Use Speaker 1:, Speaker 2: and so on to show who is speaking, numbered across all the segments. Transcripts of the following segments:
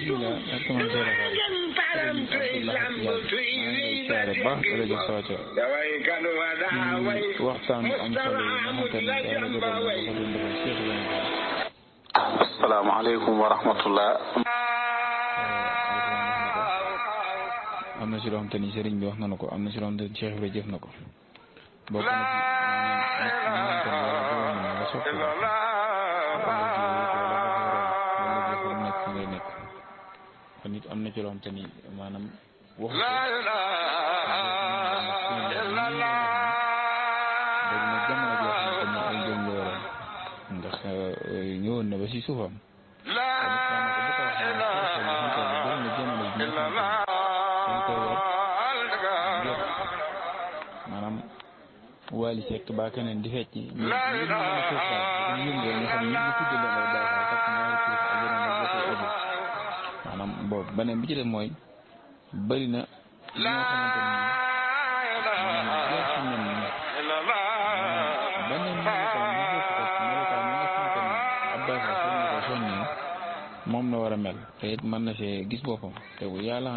Speaker 1: bismillah ak man seera baax waxtaan am solo
Speaker 2: asalaamaaleykum wa rahmatullah.
Speaker 1: am na si loo xam te ni sëriñ bi wax na ko am na si loo xam te ni Cheikh Ibra jëf na ko bokk na ci nit am na ci loo xam te ni maanaam waxu ko ndax ñëwoon na ba si suufam maanaam Wally Seck ba keneen di fecc maanaam boobu beneen bi ci def mooy bëri na li nga xamante ni moom la war a mel te it mën na see gis boppam te bu yàlla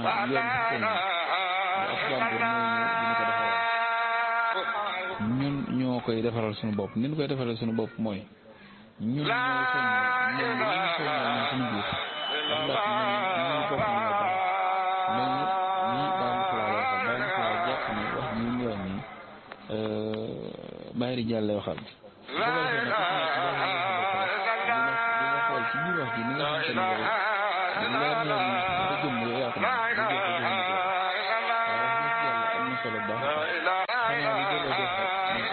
Speaker 1: ñun ñoo koy defaral suñu bopp ni ñu koy defaral suñu bopp mooy ñun ñoo soññal suñu biir ndax Bayri Jàlle waxal ci biir wax ji ni nga xamante ne leer na ko jëm yow yaa ko am na solo baax xanaa li jëlee def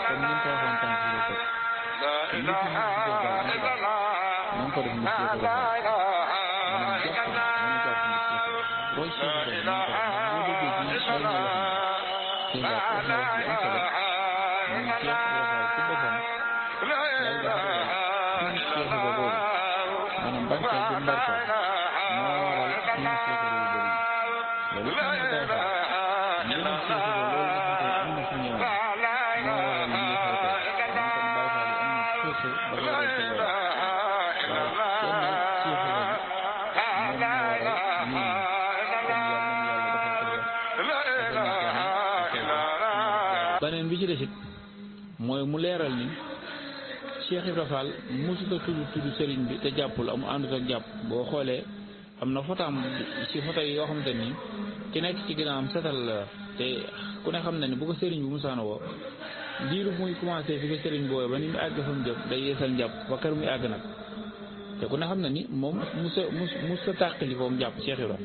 Speaker 1: comme ni ko waxoon tànk si rek li ci ñu ci def daal nañ ko def ni ci ko waxee maanaam jàpp nañ ko wax ni ci booy ci ko nañ ko boo déggee ci ay nga wax ni wax na wax bi am solo moom ci wax ci boppam maanaam barke bu mbarke moo waral suñu seetlu yu bëri loolu am na day xaar mbirum seetlu loolu nga xam ne am na fu ñëw moo waral li ñuy xew tey kon Baay Faal yi am na seetlu ba waral ci loolu waaw kenn seetlu moom moo waral nii kon yàlla beneen bi ci desit mooy mu leeral ni Cheikh Ibra Fall mosut a tudd sëriñ bi te jàppul amu àndut ak jàpp boo xoolee am na fotaam ci foto yi yoo xamante ni ki nekk ci ginnaawam setal la te ku ne xam na ni bu ko sëriñ bi musaana woo diiru muy commencé fi ko sëriñ booy ba ni mu àgg fa mu jëm day yeesal njàpp ba kër muy àgg nag te ku ne xam na ni moom musa tàqali ko mu jàpp Cheikh Ibra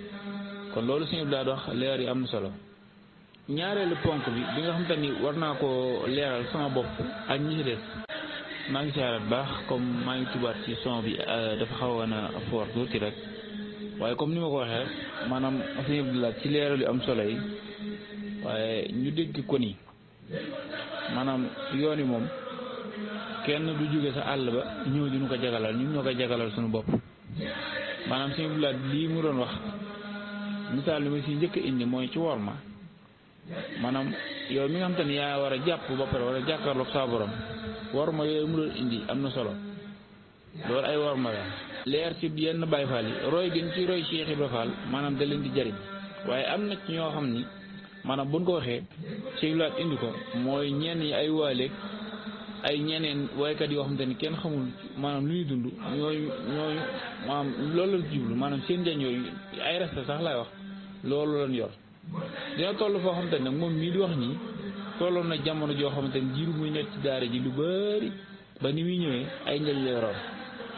Speaker 1: kon loolu suñu daa wax leer yi am na solo ñaareelu ponk bi nga xamante ni war naa ko leeral sama bopp ak ñi ci des maa ngi saarat baax comme maa ngi tubaat ci son bi dafa xawoon a fort tuuti rek waaye comme ni ma ko waxee rek maanaam sëñ Abdoulaye ci leeral yu am solo yi waaye ñu dégg ko nii maanaam yoon yi moom kenn du jóge sa àll ba ñëw di ñu ko jagalal ñun ñoo koy jagalal suñu bopp maanaam sëñ Abdoulaye lii mu doon wax misaal li ma si njëkk indi mooy ci wor ma maanaam yow mi nga xam te ni yaa war a jàpp ba pare war a jàkkaarloog saa borom war ma yooyu mu doon indi am na solo loolu ay war ma la leer ci yenn Baay Faal yi roy gën ci roy Cheikh Ibra Fall maanaam da leen di jariñ waaye am na ci ñoo xam ni maanaam buñ ko waxee ci laat indi ko mooy ñenn yi ay waaleeg ay ñeneen waykat yoo xam te ni kenn xamul maanaam lu ñuy dund ñooñu maanaam loolu la jublu maanaam seen njëriñ yooyu ay rasta sax laay wax loolu lañ yor dina toll foo xam te nag moom mii di wax nii tolloon na jamono joo xamante ni jiiru muy nekk ci daara ji lu bëri ba ni muy ñëwee ay njël lay roon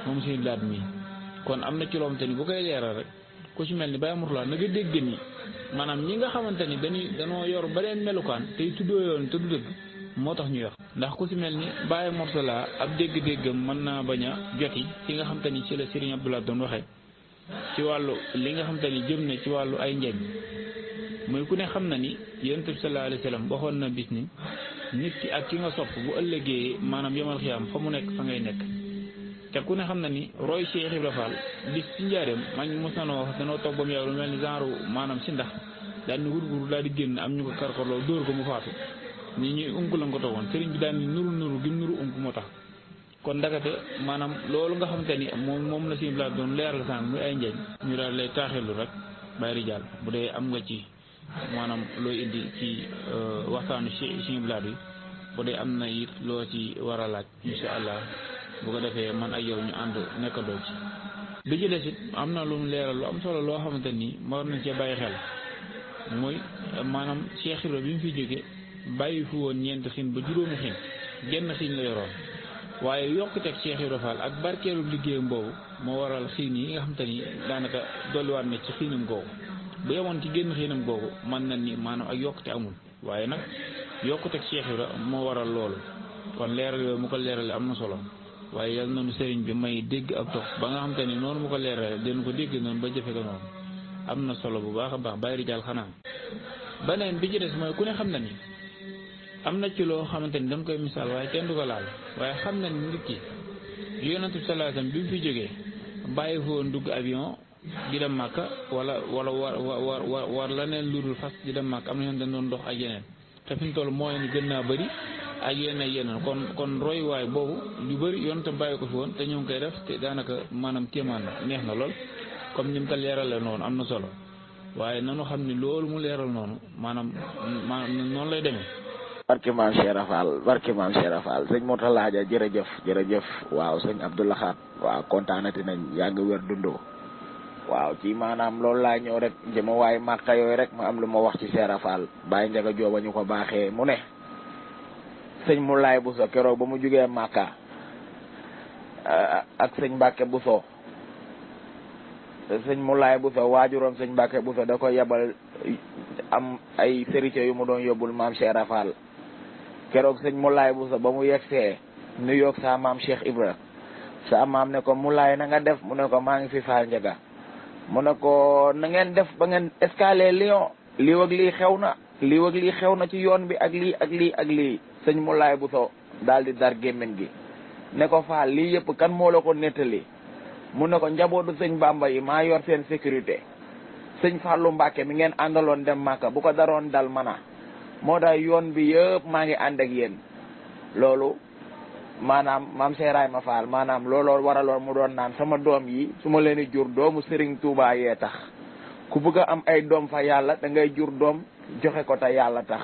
Speaker 1: moom suñu laat mii kon am na ci loo xamante ni bu koy leeral rek ku ci mel ni Baye Mourtala na nga dégg ni maanaam ñi nga xamante ni dañoo yor beneen melukaan tey tuddoo yoon te du dëgg moo tax ñuy wax ndax ku ci mel ni Baye Mourtala ab dégg-déggam mën naa bañ a joti ci nga xamante ni ci la Serigne Abdoulaye doon waxee ci wàllu li nga xamante ni jëm ne ci wàllu ay njëñ mooy ku ne xam na ni Yonent bi sallallahu alayhi wa sallam waxoon na bis ni nit ki ak ki nga sopp bu ëllëgee maanaam yemal xiyaam fa mu nekk fa ngay nekk te ku ne xam na ni roy Cheikh Ibra Fall bis ci njaareem man mos na noo wax danoo toog ba mu yàgg lu mel ni genre maanaam si ndax daal ni wurguru daal di génn am ñu ko karkarloo dóor ko mu faatu ni ñuy unk la nga ko toogoon sëriñ bi daal ni nuru gi nuru unk moo tax kon ndakate maanaam loolu nga xamante ni moom la suñu blaat doon leeral sànq muy ay njëñ ñu daal lay taaxirlu rek bàyyi rijaal bu dee am nga ci maanaam looy indi ci waxtaanu suñu blaat bi bu dee am na it loo ci war a laaj insha allah bu ko defee man ak yow ñu ànd nekkandoo ci bi ci des it am na lu mu leeral lu am solo loo xamante ni war nañ cee bàyyi xel mooy maanaam Cheikh Ibra bi mu fi jóge bàyyi fi woon ñeenti xiin ba juróomi xiin genn xiin la yoroon waaye yokkuteeg Cheikh Ibra Fall ak barkeelu liggéeyam boobu moo waral xiin yi nga xamante ni daanaka dolliwaat na ci xiinam googu bu yemoon ci génn xiinam googu mën na ni maanaam ak yokkute amul waaye nag yokkuteeg Cheikh Ibra moo waral loolu kon leeral yooyu mu ko leerale am na solo waaye yal nañu sëriñ bi may dégg ak topp ba nga xamante ni noonu mu ko leerale den ko dégg noonu ba jëfe ko noonu am na solo bu baax a baax bàyyi rijaal xanaa beneen bi ci des mooy ku ne xam na ni am na ci loo xamante ni dañ koy misaal waaye kenn du ko laal waaye xam na ni nit ki yonent bi sallallahu alayhi wasallam bi mu fi jógee bàyyi fa woon dugg avion di dem Màkka wala war leneen lu dul fas di dem Màkka am na ñoom dañ doon dox ak yeneen te fi mu toll mooy ni gën naa bëri ak yeneen kon roy waay boobu yu bëri yonent bàyyi ko fi woon te ñoo ngi koy def te daanaka maanaam kéemaan na neex na lool comme ni mu ko leerale noonu am na solo waaye nanu xam ni loolu mu leeral noonu maanaam noonu lay demee.
Speaker 3: barke maam Cheikh Rafal sëñ Mourtalla Dia jërëjëf waaw sëñ Abdoulaye Khat waaw kontaanati nañ yaa ngi wér dundoo waaw ci maanaam loolu laa ñëw rek jëma waaye màkka yooyu rek ma am lu ma wax ci Cheikh Rafal Baye Ndiaga Jooba ñu ko baaxee mu ne sëñ Moulay Bousso keroog ba mu jugee màkka ak sëñ Mbàkke Bousso sëñ Moulay Bousso waajuroom sëñ Mbàkke Bousso da ko yebal am ay sérité yu mu doon yóbbul maam Cheikh Rafal keroog sëñ Moulay Bousso ba mu yegsee New York sa maam Cheikh Ibra sa maam ne ko Moulay na nga def mu ne ko maa ngi fi Fall Ndiaga mu ne ko na ngeen def ba ngeen escale Lyon lii ak lii xew na ci yoon bi ak lii sëñ Moulay Bousso daal di dar gémmiñ gi ne ko Fall lii yëpp kan moo la ko nettali mu ne ko njabootu sëñ Bamba yi maa yor seen sécurité sëñ Fallou Mbacke mi ngeen àndaloon dem Màkka bu ko daroon dal mana moo tax yoon bi yëpp maa ngi ànd ak yéen loolu maanaam maam Seeraay ma Fall maanaam looloo waraloon mu doon naan sama doom yi su ma leen di jur doomu Serigne Touba yee tax ku bëgg a am ay doom fa yàlla da ngay jur doom joxe ko te yàlla tax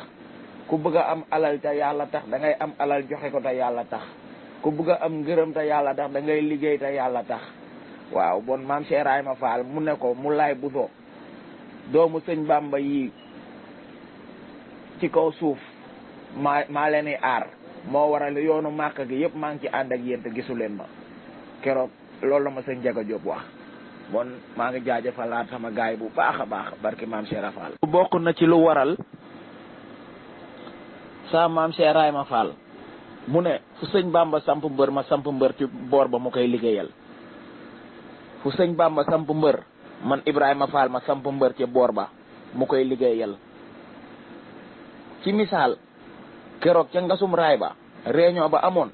Speaker 3: ku bëgg a am alal te yàlla tax da ngay am alal joxe ko te yàlla tax ku bëgg a am ngërëm te yàlla tax da ngay liggéey te yàlla tax waaw bon maam Seeraay ma Fall mu ne ko Moulay Bousso doomu sëñ Bamba yi ci kaw suuf maa leen di aar moo waral yoonu Màkka gi yëpp maa ngi ci ànd ak yéen te gisu leen ma keroog loolu la ma sëñ Ndiaga Diop wax bon maa ngi jaajëfalaat sama gaay bu baax a baax barki maam Cheikh Rafal bokk na ci lu waral sa maam Cheikh Rayma Fall mu ne fu sëñ Bamba samp mbër ma samp mbër ci boor ba mu koy liggéeyal fu sëñ Bamba samp mbër man Ibrahima Fall ma samp mbër ci boor ba mu koy liggéeyal ci misaal keroog ca ngasum raay ba réunion ba amoon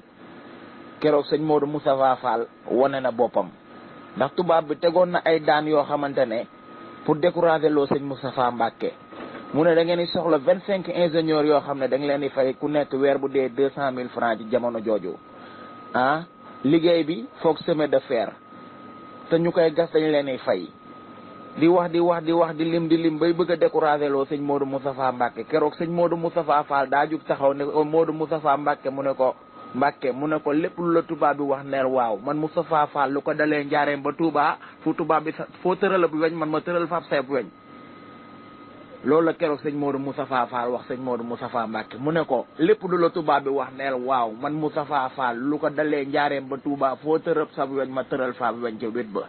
Speaker 3: keroog sëñ Modou Moustapha Fall wane na boppam ndax tubaab bi tegoon na ay daan yoo xamante ne pour décourager loo sëñ Moustapha Mbacke mu ne da ngeen di soxla 25 ingénieurs yoo xam ne da nga leen di fay ku nekk weer bu dee 200 000 francs ci jamono jooju liggéey bi foog chemin de fer te ñu koy gas dañ leen di fay di wax di lim bay bëgg a décourager loo sëñ Modou Moustapha Mbacke keroog sëñ Modou Moustapha Fall daa jug taxaw ne Modou Moustapha Mbacke mu ne ko lépp lu la tubaab bi wax neel waaw man Moustapha Fall lu ko dalee njaareem ba Touba fu tubaab bi foo tëral ab weñ man ma tëral fab seeb weñ loolu la keroog sëñ Modou Moustapha Fall wax sëñ Modou Moustapha Mbacke mu ne ko lépp lu la tubaab bi wax neel waaw man Moustapha Fall lu ko dalee njaareem ba Touba foo tërëb sab weñ ma tëral fab weñ ca wét ba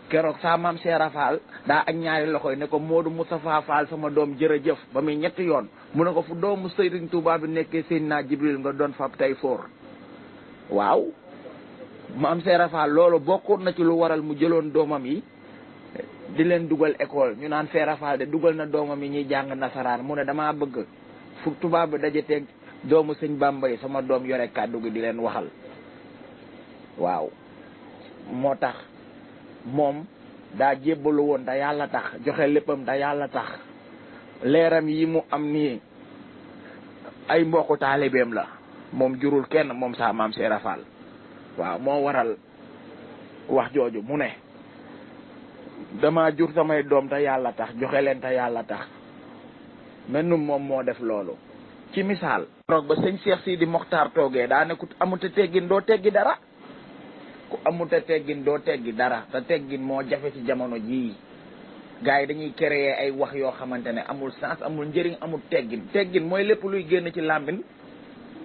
Speaker 3: keroog sa maam Cheikh Rafal daa ak ñaari loxo yi ne ko Modou Moustapha Fall sama doom jërëjëf ba muy ñetti yoon mu ne ko fu doomu Serigne Touba bi nekkee Seydina Jibril nga doon fab tey foor waaw maam Cheikh Rafal loolu bokkoon na ci lu waral mu jëloon doomam yi di leen dugal école ñu naan Cheikh Rafal de dugal na doomam yi ñuy jàng nasaraan mu ne damaa bëgg fu tubaab bi daje teeg doomu sëñ Bamba yi sama doom yore kàddu gi di leen waxal waaw moo tax moom daa jébbalu woon da yàlla tax joxe léppam da yàlla tax leeram yi mu am nii ay mbokku taalibeem la moom jurul kenn moom saa maam Seera Fall waaw moo waral wax jooju mu ne dama jur samay doom te yàlla tax joxe leen te yàlla tax mennum moom moo def loolu ci misaal roog ba sëñ Cheikh Sidi Mokhtar toogee daa ne ku amute teggin doo teggi dara ku amute teggin doo teggi dara te teggin moo jafe ci jamono jii gars yi dañuy créer ay wax yoo xamante ne amul sens amul njëriñ amul teggin mooy lépp luy génn ci làmmiñ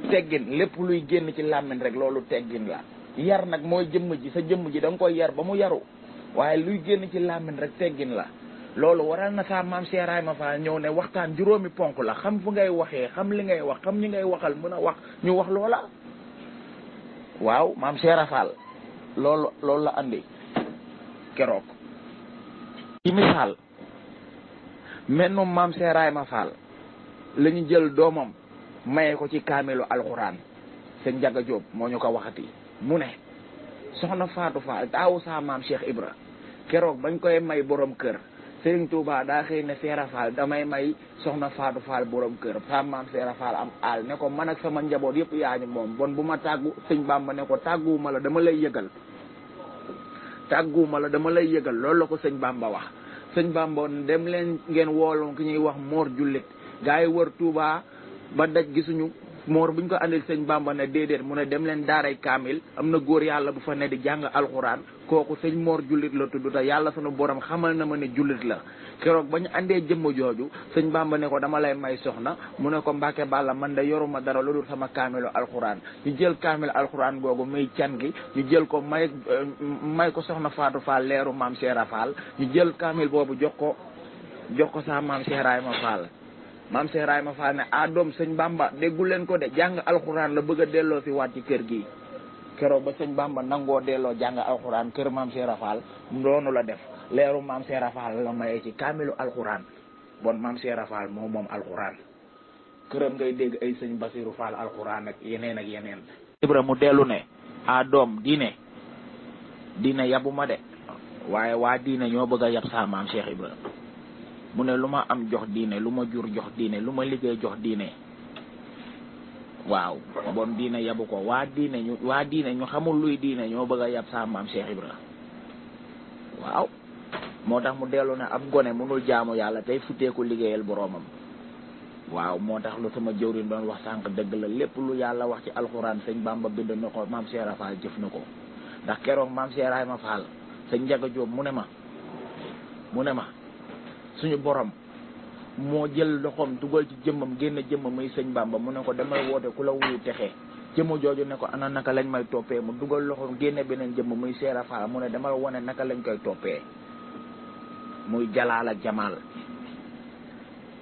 Speaker 3: teggin lépp luy génn ci làmmiñ rek loolu teggin la yar nag mooy jëmm ji sa jëmm ji da nga koy yar ba mu yaru waaye luy génn ci làmmiñ rek teggin la loolu waral na sa maam Cheikh Ibrahima Fall ñëw ne waxtaan juróomi ponk la xam fu ngay waxee xam li ngay wax xam ñi ngay waxal mën a wax ñu wax loola waaw maam Cheikh Fall loolu la andi keroog ci misaal mennum maam Cheikh Ibrahima Fall la ñu jël doomam maye ko ci kaamilu alxuraan sëñ Njaga Jóob moo ñu ko waxati mu ne soxna Faatu Fall taawu sa maam Cheikh Ibra keroog bañ koy may borom kër Serigne Touba daa xëy ne Seera Fall damay may soxna Faatu Fall borom kër sa maam Seera Fall am aal ne ko man ak sama njaboot yëpp yaa ñu moom bon bu ma tàggu sëñ Bamba ne ko tàgguwuma la dama lay yëgal loolu la ko sëñ Bamba wax sëñ Bamba dem leen ngeen woolu ki ñuy wax Mor Jullit gaa yi wër Touba ba daj gisuñu Mor buñ ko andil sëñ Bamba ne déedéet mu ne dem leen daaray kaamil am na góor yàlla bu fa ne di jàng alxuraan kooku sëñ Mor Jullit la tudd te yàlla sunu borom xamal na ma ne jullit la keroog ba ñu andee jëmm jooju sëñ Bamba ne ko dama lay may soxna mu ne ko Mbàkke Balla man de yoruma dara lu dul sama kaamilu alxuraan ñu jël kaamil alxuraan googu muy can gi ñu jël ko may ko soxna Faatu Fall leeru maam Seera Fall ñu jël kaamil boobu jox ko sa maam Cheikh Ibrahima Fall maam Cheikh Ibrahima Fall ne doom sëñ Bamba déggu leen ko de jàng alxuraan la bëgg a delloo si waat ci kër gi keroog ba sëñ Bamba nangoo delloo jàng alxuraan kër maam Cheikh Fall noonu la def leeru maam Cheikh Fall la mayee ci kaamilu alxuraan bon maam Cheikh Fall moom alxuraan këram ngay dégg ay sëñ Basiru Fall alxuraan ak yeneen Ibra mu dellu ne doom diine yabuma de waaye waa diine ñoo bëgg a yab sa maam Cheikh Ibra mu ne lu ma am jox diine lu ma jur jox diine lu ma liggéey jox diine waaw bon diine yabu ko waa diine ñu xamul luy diine ñoo bëgg a yab sa maam Cheikh Ibra waaw moo tax mu dellu ne ab gone mënul jaamu yàlla tey futteeku liggéeyal boroomam waaw moo tax lu sama jëwriñ doon wax sànq dëgg la lépp lu yàlla wax ci alxuraan sëñ Bamba bind na ko maam Cheikh Fall jëf na ko ndax keroog maam Cheikh Ibrahima Fall sëñ Njaga Jóob mu ne ma suñu borom moo jël loxoom dugal ci jëmmam génn jëmmam muy sëñ Bamba mu ne ko demal woote ku la wuyu texe jëmm jooju ne ko ana naka lañ may toppee mu dugal loxoom génne beneen jëmm muy Seera Fall mu ne demal wone naka lañ koy toppee muy jalaal ak jamaal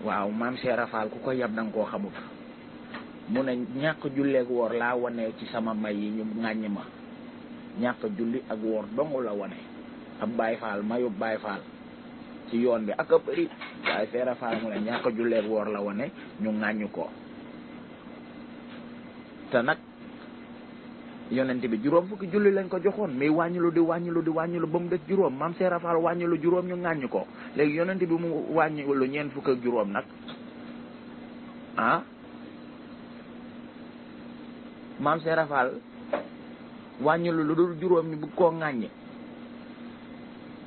Speaker 3: waaw maam Seera Fall ku ko yab danga koo xamut mu ne ñàkk julleeg woor laa wane ci sama may yi ñu ŋàññ ma ñàkk julli ak woor dong la wane ab Baay Faal mayub Baay Faal ci yoon bi ak a bëri waaye Seera Fall mu ne ñàkk julleeg woor la wane ñu ŋàññ ko te nag yonent bi juróom fukki julli lañ ko joxoon mais wàññilu di wàññilu ba mu des juróom maam Seera Fall wàññilu juróom ñu ŋàññ ko léegi yonent bi mu wàññilu ñeent fukk ak juróom nag maam Seera Fall wàññilu lu dul juróom ñu bëgg koo ŋàññ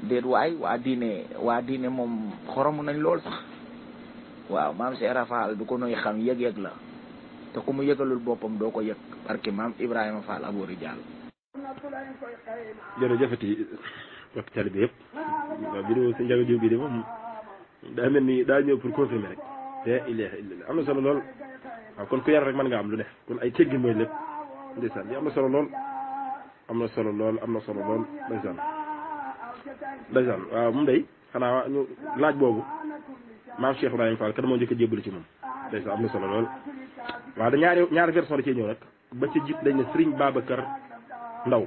Speaker 3: déet waay waa diine moom xoromu nañ lool sax waaw maam Seera Fall du ko nuy xam yëg-yëg la te ku mu yëgalul boppam doo ko yëg parce que maam Ibrahima Fall Abou Rijal
Speaker 4: jërëjëfati mbokk taalibe bi yëpp waaw vidéo si Njaga Jóob bi de moom daa mel ni daa ñëw pour confirmer rek la ilaha illallah am na solo lool waaw kon ku yar rek mën nga am lu ne kon ay teggin mooy lépp ndeysaan yi am na solo lool ndeysaan waaw moom day xanaa ñu laaj boobu maam Cheikh Ibrahima Fall kan moo njëkk a jébbalu ci moom ndeysaan am na solo lool waaw da ñaari version da cee ñëw nag ba ci jiit dañ ne Serigne Babacar Ndaw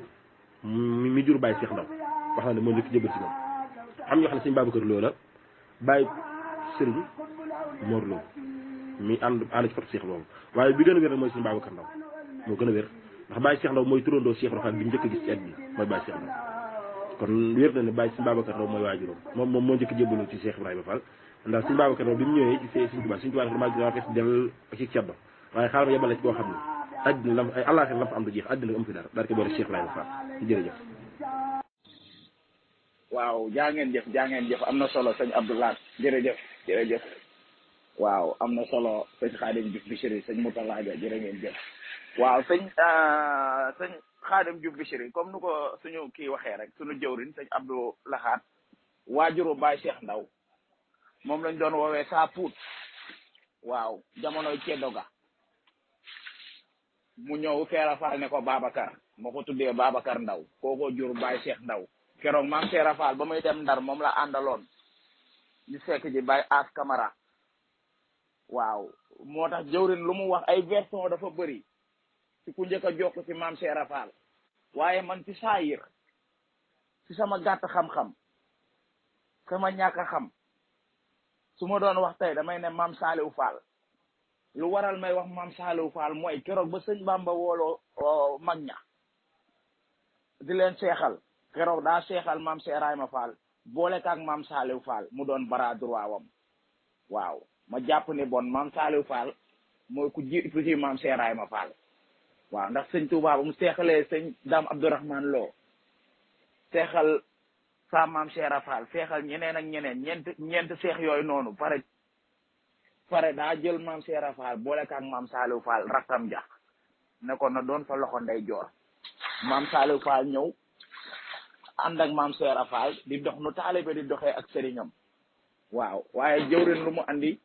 Speaker 4: mi jur Baye Cheikh Ndaw wax na ne moo njëkk jébal ci moom am ñoo xam ne Serigne Babacar Lo la Baye Serigne Mor Lo mi ànd ci fatu Cheikh boobu waaye bi gën a wér nag mooy Serigne Babacar Ndaw moo gën a wér ndax Baye Cheikh Ndaw mooy turandoo Cheikh Rafal bi njëkk a gis ci at bi mooy Baye Cheikh Ndaw kon wér na ne Baye Serigne Babacar Ndaw mooy waajuram moom moo njëkk jébbalu ci Cheikh Ibrahima Fall ndax Serigne Babacar Ndaw bi mu ñëwee ci Serigne Touba damaa gis waa fees del ci ceddo waaye xaaral ma yebal la ci koo xam ne àddina lam ay àllaaxira lam fa am du jeex àddina am fi dara daal di ko boole Cheikh Ibrahima Fall jërëjëf.
Speaker 3: waaw jaa ngeen jëf am na solo sëñ Abdoulaye jërëjëf waaw am na solo sëñ Khadim Diouf Bichri sëñ Moutalla Dia jërë ngeen jëf waaw sëñ Khadim Diouf Bichri comme nu ko suñu kii waxee rek suñu jëwrin sëñ Abdou Lahat waajuru Baye Cheikh Ndaw moom lañ doon woowee saa puut waaw jamonoy ceddo ga mu ñëw Seera Fall ne ko Babacar moo ko tuddee Babacar Ndaw kooko jur Baye Cheikh Ndaw keroog maam Seera Fall ba muy dem Ndar moom la àndaloon ñu fekk ji Baye As Camara waaw moo tax jëwrin lu mu wax ay version dafa bëri ci ku njëkk a jokk ci maam Seera Fall waaye man ci saayir ci sama gàtt xam-xam sama ñàkk a xam su ma doon wax tey damay ne maam Saliou Fall lu waral may wax maam Saliou Fall mooy keroog ba sëñ Bamba wooloo mag ña di leen seexal keroog daa seexal maam Seerayma Fall boole kaak maam Saliou Fall mu doon bara droit wam waaw ma jàpp ni bon maam Saliou Fall mooy ku jiitu ci maam Seerayma Fall waaw ndax sëñ Touba ba mu seexalee sëñ Dame Abdourahmane Lo seexal sa maam Seera Fall seexal ñeneen ak ñeneen ñeent seex yooyu noonu pare daa jël maam Seera Fall boole kaak maam Saliou Fall rakkam ja ne ko na doon fa loxo ndey joor maam Saliou Fall ñëw ànd ak maam Seera Fall di dox nu taalibe di doxee ak sëriñam waaw waaye jëwrin lu mu andi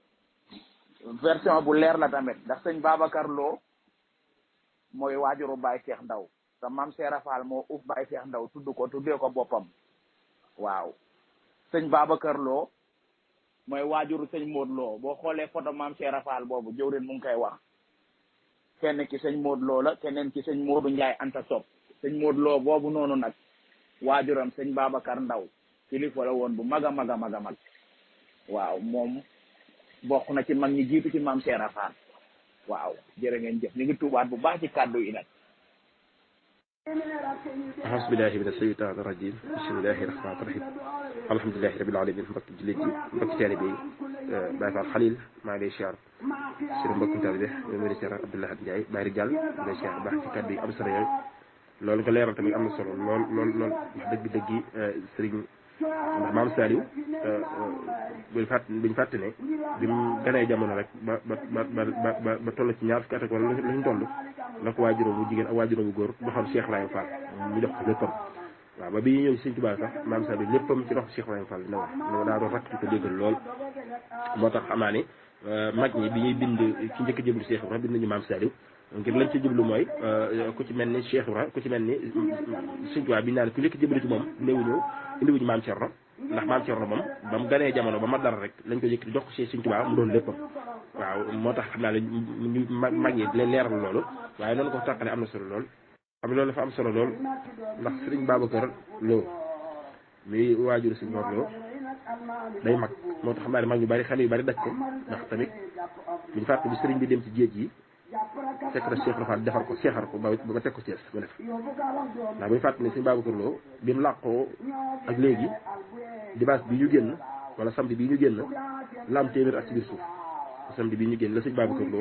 Speaker 3: version bu leer la tamit ndax sëñ Babacar Lo mooy waajuru Baye Cheikh Ndaw te maam Seera Fall moo uf Baye Cheikh Ndaw tuddee ko boppam waaw sëñ Babacar Lo mooy waajuru sëñ Modou Lo boo xoolee photo maam Seera Fall boobu jëwrin mu ngi koy wax kenn ki sëñ Modou Lo la keneen ki sëñ Modou Ndiaye Anta Top sëñ Modou Lo boobu noonu nag waajuram sëñ Babacar Ndaw kilifa la woon bu mag a mag a mag a mag waaw moom bokk na ci mag ñi jiitu ci maam Seera Fall waaw jërë ngeen jëf ñu ngi tuubaat bu baax ci kàddu yi nag
Speaker 4: ahasbillahi mina shaytaani rajim bismillahi rahmaani rahim alhamdulilahi rabil alamin mbokki jullit yi mbokki taalibe yi Baye Fall Khalil maa ngi lay siyaar sunu mbokki taalibe bi ma ngi lay siyaar Abdoulaye Ndiaye Baye Ridial maa ngi lay siyaar baax ci kàddu yi am solo yooyu loolu nga leeral tamit am na solo lool wax dëgg yi sëriñ ndax maam Saliou buñ fàtte ne bi mu ganee jamono rek ba toll ci ñaar fukki at ak wala lañ toll la ko waajuróom bu jigéen ak waajuróom bu góor doxal Cheikh Ibrahima Fall ñu def ko léppam waaw ba bi ñëw ci Sëñ Tuubaa sax maam Saliou léppam ci dox Cheikh Ibrahima Fall dina wax no daa doon rakk ci ko déggal lool moo tax xam naa ne mag ñi bi ñuy bind ci njëkk jëblu Cheikh Ibrahima bind nañu maam Saliou ngir lañ ci jublu mooy ku ci mel ni Cheikh Ibrahima ku ci mel ni Sëñ Tuubaa bi ñu naan ku njëkk jëblu ci moom indiwuñu maam Cerno ndax maam Cerno moom ba mu ganee jamono ba ma dara rek lañ ko yëkkati jox ko ci Sëñ Tuubaa mu doon léppam waaw moo tax xam naa ne ñu mag ñi leen leeral loolu waaye noonu ko tàqale am na solo lool xam loolu dafa am solo lool ndax Sëriñ Babacar Lo mi waajur Sëñ Mor Lo day mag moo tax xam naa ne mag ñu bari xale yu bari daj ko ndax tamit buñu fàtte bi sëriñ bi dem ci géej gi fekk na Cheikh Rafal defar ko seexar ko ba teg ko Thiès ba def ndax bu ñu fàttali ne Sëñ Babacar Lo bi mu làqoo ak léegi dimanche bi ñu génn wala samedi bi ñu génn la am téeméer ak ci biir suuf samedi bi ñu génn la Sëñ Babacar Lo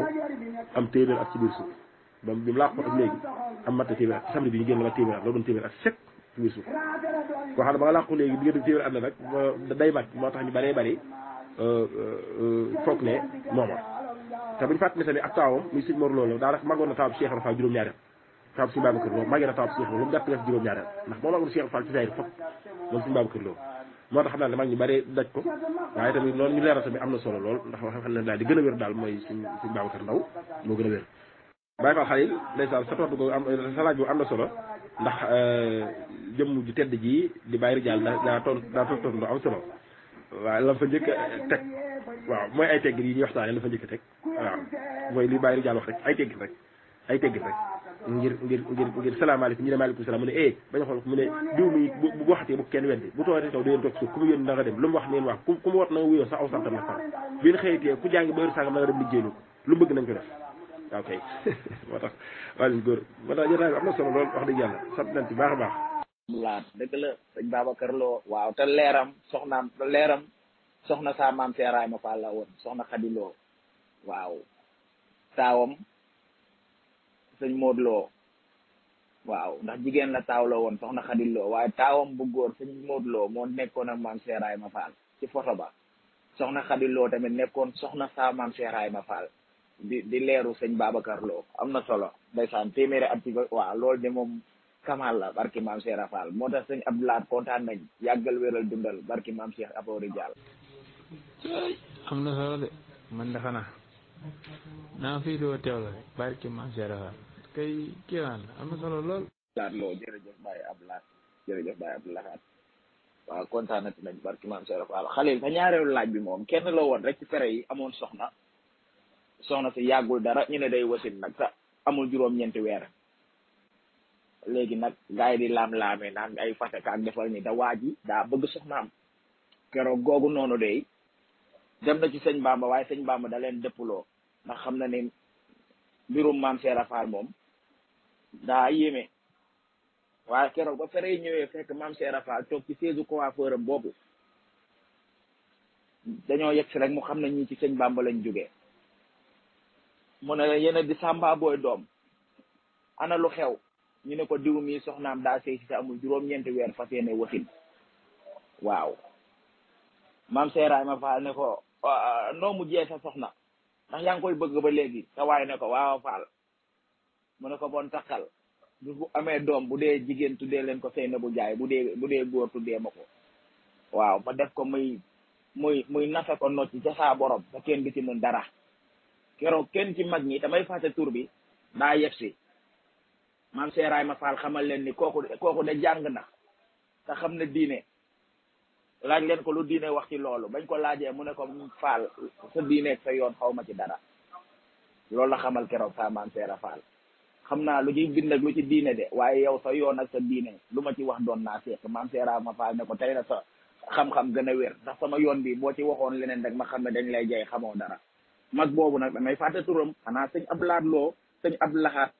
Speaker 4: am téeméer ak ci biir suuf ba bi mu làqoo ak léegi am mat téeméer ak samedi bi ñu génn la téeméer ak la doon téeméer ak sec ci biir suuf koo xam ne ba nga làqoo léegi bi nga téeméer at la nag day mat moo tax ñu bëree bëri foog ne mooma te bu ñu fàttali tamit ak taawam muy Sëñ Mor Lo daanaka magoon na taawam Cheikh Rafal juróom-ñaari at taawam Sëñ Babacar Lo magee na taawam Cheikh Lo lu mu gàtt def juróom-ñaari at ndax moo magoon Cheikh Rafal ci sayr fop moom Sëñ Babacar Lo moo tax xam naa ne mag ñu bari daj ko waaye tamit loolu ñu leeral tamit am na solo lool ndax xam ne daal di gën a wér daal mooy Sëñ Babacar Ndaw moo gën a wér Baye Fall Khalil ndeysaan sa tontu ko am sa laaj bu am na solo ndax jëmm ju tedd ji di Baye Ridial daa tontu am solo waaw la fa njëkk teg waaw mooy ay teggin yi ñuy waxtaanee la fa njëkk teg waaw mooy li Baye Ridial wax rek ay teggin rek ngir salaamaaleykum ñu ne maaleykum salaam mu ne bañ a xool mu ne diw mi bu waxatee bu kenn weddi bu toogee kaw di leen toog suuf ku mu yónni na nga dem lu mu wax neen wax ku mu wat na nga wuyoo sax aw santam na far bi ñu xëyitee ku jàngi ba heure sàngam na nga dem liggéeylu lu mu bëgg nañ ko def waaw kay moo tax wàllu góor moo tax jotaay bi am na solo lool wax dëgg yàlla sant nañ ci baax a baax
Speaker 3: laat dëgg la Sëñ Babacar Lo waaw te leeram soxna sa maam Seerayma Fall la woon soxna Xadi Lo waaw taawam sëñ Modou Lo waaw ndax jigéen la taaw la woon soxna Xadi Lo waaye taawam bu góor sëñ Modou Lo moo nekkoon ak maam Cheikh Ibrahima Fall ci photo ba soxna Xadi Lo tamit nekkoon soxna saa maam Cheikh Ibrahima Fall di leeru sëñ Babacar Lo am na solo ndeysaan téeméeri at ci waaw loolu de moom kamal la barki maam Cheikh Fall moo tax sëñ Abdoulaye kontaan nañ yàggal wéral dundal barki maam Cheikh Abori Diall
Speaker 1: am na solo de man de xanaa naa fii doo teew la barki maam Cheikh Fall kay kiiwaan la am na solo lool
Speaker 3: laat loo jërëjëf Baye Abdoulaye jërëjëf Baye Abdoulaye waaw kontaan nañ nañ barki maam Cheikh Fall Xalil sa ñaareelu laaj bi moom kenn la woon rek ci fere yi amoon soxna si yàggul dara ñu ne day wasin nag sa amul juróom-ñeenti weer léegi nag gars yi di laam-laamee naan ay fasekaak defal ni da waa ji daa bëgg soxnaam keroog googu noonu de dem na ci sëñ Bamba waaye sëñ Bamba da leen dëppuloo ndax xam na ni mbirum maam Cheikh Fall moom daa yéeme waaye keroog ba fere yi ñëwee fekk maam Cheikh Fall toog ci seesu coiffeur am boobu dañoo yegg si rek mu xam ne ñii ci sëñ Bamba lañ jógee mu ne yéen di Samba booy doom ana lu xew ñu ne ko diw mi soxnaam daa sëy si sa amul juróom-ñeenti weer fas yéene wasin waaw maam Cheikh Ibrahima Fall ne ko noo mujjee sa soxna ndax yaa ngi koy bëgg ba léegi sa waay ne ko waaw Fall mu ne ko bon takkal bu amee doom bu dee jigéen tuddee leen ko Seynabou Ndiaye bu dee góor tuddee ma ko waaw ma def ko muy nasa ko nocc ca saa borom te kenn du ci mën dara keroog kenn ci mag ñi damay fàtte tur bi daa yegg si maam Cheikh Ibrahima Fall xamal leen ni kooku de jàng na te xam ne diine laaj leen ko lu diine wax ci loolu bañ ko laajee mu ne ko Fall sa diine ak sa yoon xaw ma ci dara loolu la xamal keroog sa maam Cheikh Fall xam naa lu ci bind ak lu ci diine de waaye yow sa yoon ak sa diine lu ma ci wax doon naa seet maam Cheikh Ibrahima Fall ne ko tey na sa xam-xam gën a wér ndax sama yoon bi boo ci waxoon leneen rek ma xam ne dañ lay jay xamoo dara mag boobu nag damay fàtte turam xanaa sëñ Abdoulaye Lo sëñ Abdoulahat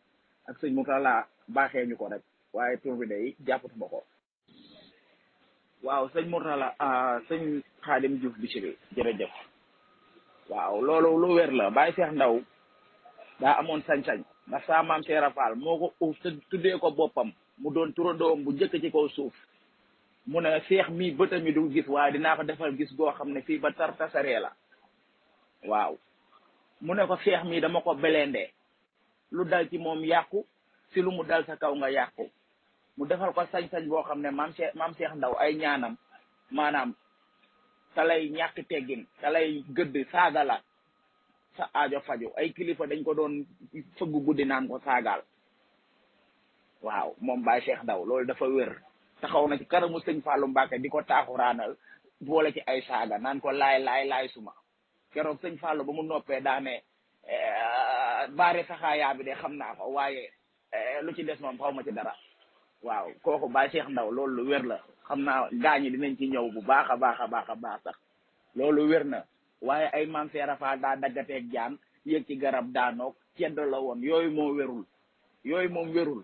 Speaker 3: ak sëñ Moutala baaxee ñu ko rek waaye tur bi day jàppatuma ko waaw sëñ Moutala sëñ Xaadim Diouf Bichri jërëjëf waaw loolu lu wér la Baye Cheikh Ndaw daa amoon sañ-sañ ndax sa maam Cheikh Fall moo ko uuf tuddee ko boppam mu doon turandoom bu njëkk ci kaw suuf mu ne Cheikh mii bëtam mi du gis waaye dinaa ko defal gis goo xam ne fii ba tar tasaree la waaw mu ne ko Cheikh mii dama ko belendee lu dal ci moom yàqu si lu mu dal sa kaw nga yàqu mu defal ko sañ-sañ boo xam ne maam Cheikh Ndaw ay ñaanam maanaam ta lay ñàkk teggin ta lay gëdd saaga la sa aajo faju ay kilifa dañ ko doon fëgg guddi naan ko saagaal waaw moom Baye Cheikh Ndaw loolu dafa wér taxaw na ci kanamu sëñ Fallou Mbacke di ko taaxuraanal boole ci ay saaga naan ko laay suma keroog sëñ Fallou ba mu noppee daane baare saxaayaa bi de xam naa ko waaye lu ci des moom xaw ma ci dara waaw kooku Baye Cheikh Ndaw loolu lu wér la xam naa gaañi dinañ ci ñëw bu baax a baax sax loolu wér na waaye ay maam Cheikh Fall daa daggateeg jaan yéeg ci garab daanoog ceddo la woon yooyu moom wérul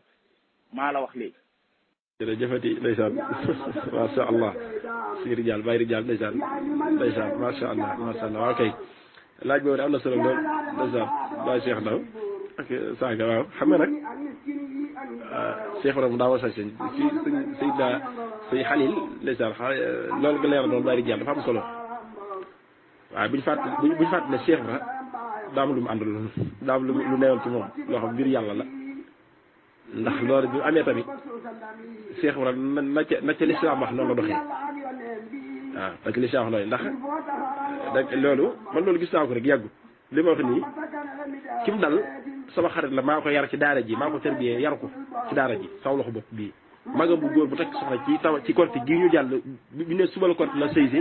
Speaker 3: maa la wax lii
Speaker 4: jërëjëfati ndeysaan masha Allah si rijal Baye rijal ndeysaan masha Allah waaw kay laaj boobu de am na solo lool ndeysaan Baye Cheikh Ndaw ak saaga waaw xam nga nag Cheikh Ibrahima daa war a sañ si sëñ Xalil ndeysaan loolu nga leeral noonu Baye rijal dafa am solo waaye buñu fàtt ne Cheikh Ibrahima daa am lu mu àndal daa am lu neewal ci moom loo xam mbir yàlla la ndax loolu bi amee tamit Cheikh Ibrahima na ca lislaam wax noonu la doxee waaw na ca lislaam wax noonu ndax loolu man loolu gis naa ko rek yàggu li ma wax nii ki mu dal sama xarit la maa ko yar ci daara ji maa ko terbiyee yar ko ci daara ji saw loxo bopp bii magam bu góor bu takk soxna ci korte gii ñu jàll bi ne suba la korte la sëy si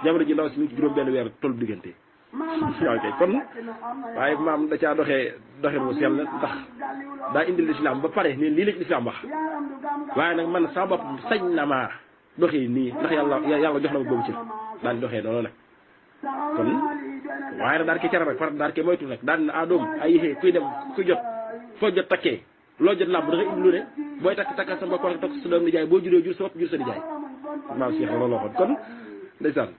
Speaker 4: jamono ji ndaw si ñu ci juróom benn weer tollu diggante waaw kay kon waaye maam da caa doxee mu sell ndax daa indi lislaam ba pare ne lii la ci lislaam wax waaye nag man sama bopp sañ na maa doxee nii ndax yàlla jox na ma boobu ci daal di doxee noonu nag kon waaye nag daal ki cara nag far daal ki moytu nag daal na doom ay yéexee kuy dem ku jot foo jot takkee loo jot làmb da nga indi lu ne booy takkal sa mbokk takk sa doom nijaay boo juree jur sa bopp jur sa nijaay maam Cheikh loolu waxoon kon ndeysaan